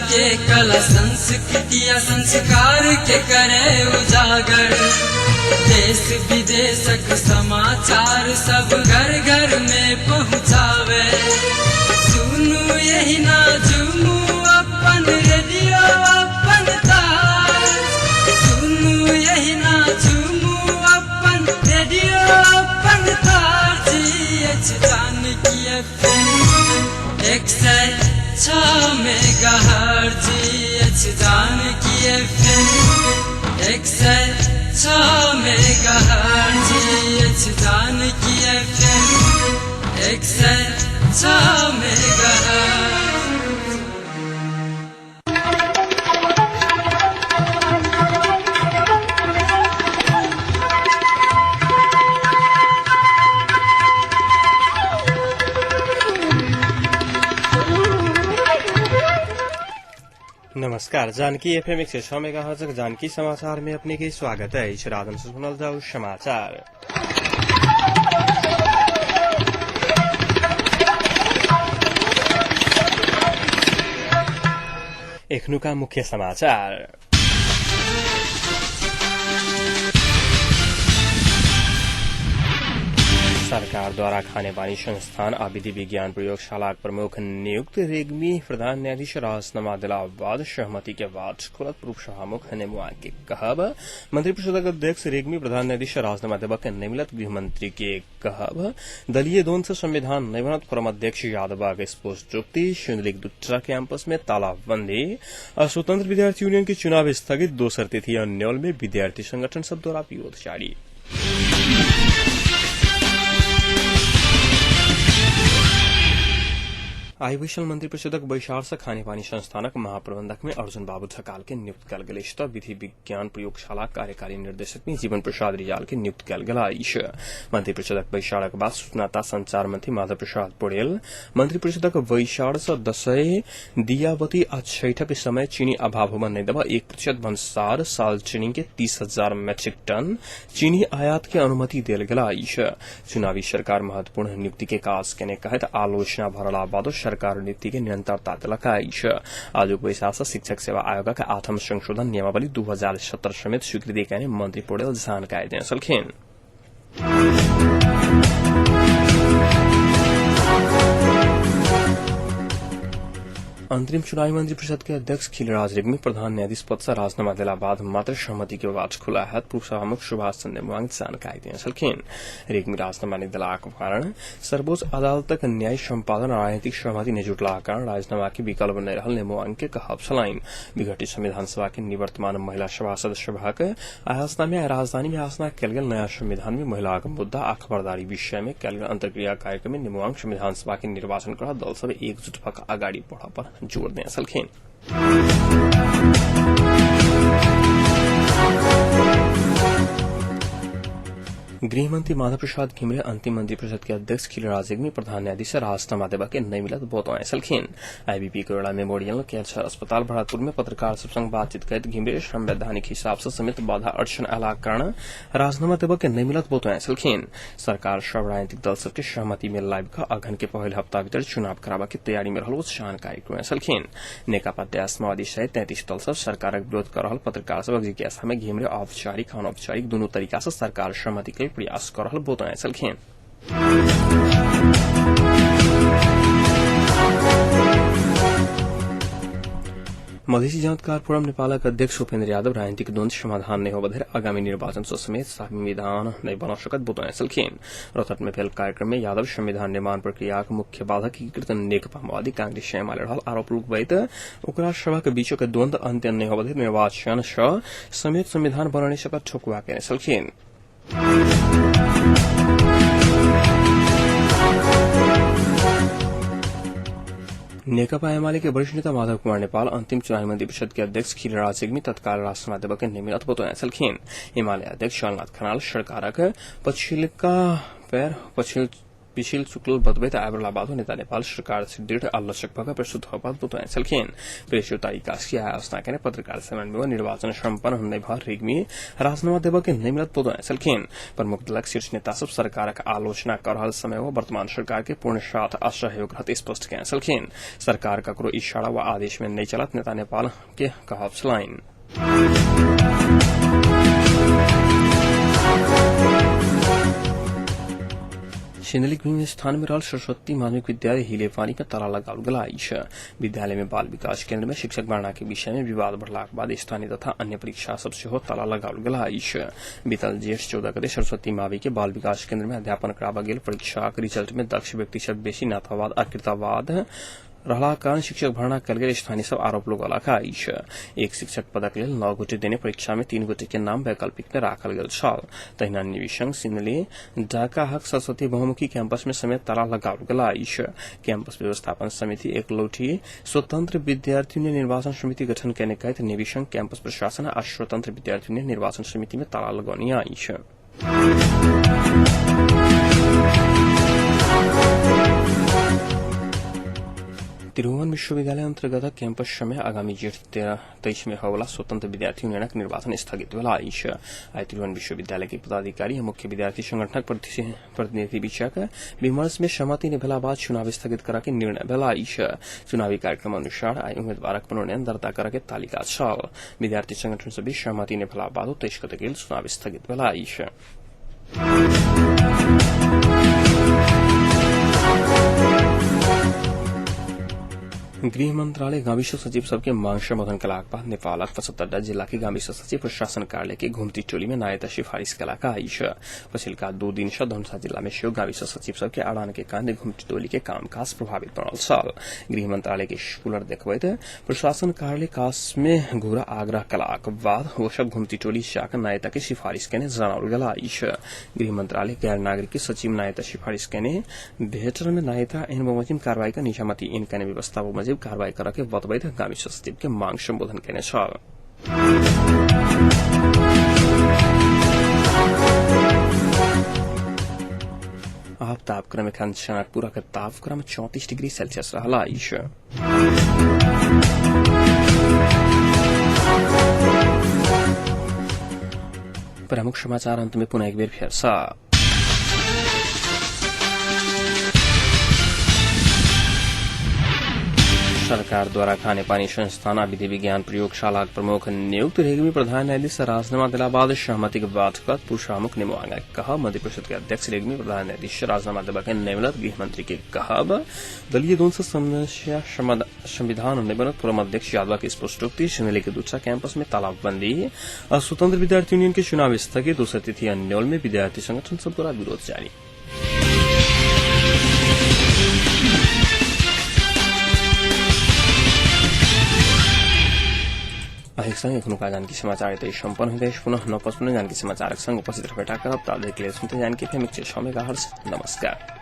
के कला संस्कृति आ संस्कार के करे उजागर। देश विदेशक समाचार सब घर घर में पहुँचावे। सुनू यही ना झूमू अपन रेडियो अपन तार। सुनू यही ना झूमू अपन रेडियो अपन तार। जी अछि जानकी एफएम 106 मेगाहर्ट्ज। जी अछि जानकी एफएम 106 मेगाहर्ट्ज। जी अछि जानकी एफएम 106 मेगाहर्ट्ज। नमस्कार, जानकी एफएम 106 मेगाहर्ट्ज जानकी समाचार में अपने के स्वागत है। राजन से सुनल जाऊ समाचार। एखनुका मुख्य समाचार। सरकार द्वारा खानेपानी संस्थान आ विधि विज्ञान प्रयोगशालाक प्रमुख नियुक्त रेग्मी प्रधान न्यायाधीश राजनामा देला बाद सहमति के बाद खुलत पूर्व सभामुख नेमुआ के कहब। मंत्रिपरिषदक अध्यक्ष रेग्मी प्रधान न्यायाधीश राजनामा देबक नहि मिलत गृहमंत्री के कहब। दलीय द्वंद से संविधान नहि बनत फोरम अध्यक्ष यादवक स्पष्ट चुक्ति। सिंधुलीक दूटा कैंपस में तालाबंदी और स्वतंत्र विद्यार्थी यूनियन के चुनाव स्थगित। दोसर तिथि अन्योल में विद्यार्थी संगठन सब द्वारा विरोध जारी। आइ बैसल मंत्रिपरिषदक बैसार से खानेपानी संस्थानक महाप्रबंधक में अर्जुन बाबू ढकाल के नियुक्त कयल गेल अछि तऽ विधि विज्ञान प्रयोगशाला कार्यकारी निर्देशक में जीवन प्रसाद रिजाल के नियुक्त कयल गेल अछि। मंत्रिपरिषदक बैसारक बाद सूचना तथा संचार मंत्री माधव प्रसाद पौडेल मंत्रिपरिषदक बैसार से दशैं, दियाबती आ छठक समय चीनी अभाव होबय नहि देबय 1% भन्सार साल चीनी के 30,000 मैट्रिक टन चीनी आयात के अनुमति देल गेल अछि। चुनावी सरकार महत्वपूर्ण नियुक्ति के काज केने कहैत आलोचना भरला बादो सरकार नियुक्ति के निरंतरता देलक अछि। आजुक बैसार से शिक्षक सेवा आयोगक आठम संशोधन नियमावली 2070 समेत स्वीकृति केने मंत्री पौडेल जानकारी देने छलखिन। अंतरिम चुनावी मंत्रिपरिषद के अध्यक्ष खिलराज रेग्मी प्रधान न्यायाधीश पद से राजीनामा देला बाद मात्र सहमति के बात खुला है पूर्व सभामुख सुभाष चंद्र नेमुआंग जानकारी देने छलखिन। रेग्मी राजीनामा नहि देलाक कारण सर्वोच्च अदालतक न्याय संपादन राजनीतिक सहमति नहि जुटलाक कारण राजीनामा के विकल्प नहि रहल नेमुआंग के कहब छलनि। विघटित संविधान सभा के निवर्तमान महिला सभा सदस्य सभक आयोजना में राजधानी में आयोजना कयल गेल नया संविधान में महिलाक मुद्दा आ खबरदारी विषय में कयल गेल अंतर्क्रिया कार्यक्रम में नेमुआंग संविधान सभा के निर्वाचन कर दल सब एकजुट भऽ अगाडि बढ़ऽ पर जोर देने छलखिन। गृहमंत्री माधव प्रसाद घिमिरे अंतिम मंत्रिपरिषद के अध्यक्ष खिलराज रेग्मी प्रधान न्यायाधीश राजीनामा देबा के नहि मिलत बतौने छलखिन। आईबीपी कोइराला मेमोरियल कैंसर अस्पताल भरतपुर में पत्रकार सब संग बातचीत करैत घिमिरे संवैधानिक हिसाब से समेत बाधा अड़चन अयलाक कारण राजीनामा देबा के नहि मिलत बतौने छलखिन। सरकार सब राजनीतिक दल सबके सहमति में लाबि कऽ अगहन के पहिल हफ्ता भीतर चुनाव कराबऽ के तैयारी में रहल ओ जानकारी करौने छलखिन। नेकपा माओवादी सहित 33 दल सब सरकारक विरोध कऽ रहल पत्रकार सबक जिज्ञासा में घिमिरे औपचारिक अनौपचारिक दुनू तरीका से सरकार सहमति के प्रयास कऽ रहल बतौने छलखिन। मधेसी जनतकार फोरम नेपालक अध्यक्ष उपेन्द्र यादव राजनीतिक द्वंद समाधान नहि होबय धरि आगामी निर्वाचन सँ समेत संविधान नहि बना सकत बतौने छलखिन। रौतहट में भेल कार्यक्रम में यादव संविधान निर्माण प्रक्रियाक मुख्य बाधक एकीकृत नेकपा माओवादी कांग्रेस एमाले रहल आरोप लगबैत ओकरा सभक बीचक द्वंद अंत्य नहि होबय धरि निर्वाचन सँ समेत संविधान बना नहि सकत ठोकुआ केने छलखिन। नेकपा एमाले के वरिष्ठ नेता माधव कुमार नेपाल अंतिम चुनावी मंत्रिपरिषद के अध्यक्ष खिलराज रेग्मी तत्काल राजीनामा देबय के नहि मिलत बतौने छलखिन। एमाले अध्यक्ष झलनाथ खनाल सरकारक पछिलका पैर पछिल पिछिल चुकल बतबैत आबि रहला बादो नेता नेपाल सरकार से दृढ़ आ लचक भऽ प्रस्तुत होबाक बतौने छलखिन। प्रेस कास्की आलोचना केने पत्रकार सम्मेलन में निर्वाचन सम्पन्न नहि भऽ रेग्मी राजीनामा देबऽ के नहि मिलत बतौने छलखिन। प्रमुख दलक शीर्ष नेता सब सरकारक आलोचना कर रहल समय में वर्तमान सरकार के पूर्ण साथ आ सहयोग रहत स्पष्ट केने छलखिन। सरकार ककरो इशारा व आदेश में नहि चलत नेता नेपाल के कहब छलनि। सिन्धुलीक विभिन्न स्थान में रहल सरस्वती माध्यमिक विद्यालय हिलेपानी में ताला लगाओल गेल अछि। विद्यालय में बाल विकास केंद्र में शिक्षक भर्ना के विषय में विवाद बढ़लाक बाद स्थानीय तथा अन्य परीक्षा सब सेहो ताला लगाओल गेल अछि। बीतल जेठ 14 गते सरस्वती मावी के बाल विकास केंद्र में अध्यापन कराबऽ गेल परीक्षाक रिजल्ट में दक्ष व्यक्ति सब बेसी नातावाद आ कृतावाद रहलाक कारण शिक्षक भर्ना कयल गेल स्थानीय सब आरोप लगौलक अछि। एक शिक्षक पदक लेल 9 गोटे देने परीक्षा में 3 गोटे के नाम वैकल्पिक में राखल गेल छल। तहिना निविसंग सिन्धुली ढाकाहक सरस्वती बहुमुखी कैंपस में समेत ताला लगाओल गेल अछि। कैंपस व्यवस्थापन समिति एकलौठी स्वतंत्र विद्यार्थी यूनियन निर्वाचन समिति गठन केने कहैत निविसंग कैंपस प्रशासन आ स्वतंत्र विद्यार्थी यूनियन निर्वाचन समिति में ताला लगौने अछि। त्रिभुवन विश्वविद्यालय अंतर्गत कैंपस समय आगामी जेठ 23 में होवला स्वतंत्र विद्यार्थी यूनियनक निर्वाचन स्थगित भेल अछि। आइ त्रिभुवन विश्वविद्यालय के पदाधिकारी आ मुख्य विद्यार्थी संगठनक प्रतिनिधि बीचक विमर्श में सहमति नहि भेला बाद चुनाव स्थगित करऽ के निर्णय भेल अछि। चुनावी कार्यक्रम अनुसार आइ उम्मीदवारक मनोनयन दर्ता करऽ के तालिका छल। विद्यार्थी संगठन सब बीच सहमति नहि भेला बादो 23 गते के चुनाव स्थगित भेल अछि। गृह मंत्रालय गाविस सचिव सबके मांग सम्बोधन कलाक बाद नेपालक 75 जिला के गाविस सचिव प्रशासन कार्यालय के घुमती टोली में नायता सिफारिश कलाक अछि। पछिलका 2 दिन सँ धनुषा जिला में सेहो गाविस सचिव सबके अड़ान के कारण घुमती टोली के कामकाज प्रभावित बनल छल। गृह मंत्रालय के स्कूलर देखबैत प्रशासन कार्यालय कास में घुरा आग्रह कलाक बाद ओ सब घुमती टोली शाखा नायता के सिफारिश केने जनाओल गेल अछि। गृह मंत्रालय गैर नागरिक के सचिव नायता सिफारिश केने भेटल में नायता एहन बमोजिम कार्रवाई का निजामती इन केने व्यवस्था बमोजिम कार्रवाई करऽ के बतबैत गाविस सचिव के मांग सम्बोधन केने छल। आब तापक्रम एखन जनकपुरक तापक्रम 34 डिग्री सेल्सियस रहल अछि। प्रमुख समाचार अंत में पुनः एक बेर फेर सँ। सरकार द्वारा खानेपानी संस्थान आ विधि विज्ञान प्रयोगशालाक प्रमुख नियुक्त रेग्मी प्रधान न्यायाधीश राजीनामा देला बाद सहमतिक बात पुषामुख निमोआंगा कहा। मंत्रिपरिषद के अध्यक्ष रेग्मी प्रधान न्यायाधीश राजीनामा देबा के नहि मिलत गृहमंत्री के कहब। दलीय द्वंद्व समस्या संविधान नहि बनत पूर्व अध्यक्ष यादव के स्पष्टोक्ति। सिन्धुली के दूसरा कैंपस में तालाबंदी और स्वतंत्र विद्यार्थी यूनियन के चुनाव स्थगित। दूसरा तिथि अन्योल में विद्यार्थी संगठन सब द्वारा विरोध जारी। संग एखनुका जानकी समाचार एतै सम्पन्न होइत अछि। पुनः 9:55 जानकी समाचारक संग उपस्थित रहबे करब। ताबत धरिक लेल सुनते जानकी एफएम 106 मेगाहर्ट्ज। नमस्कार।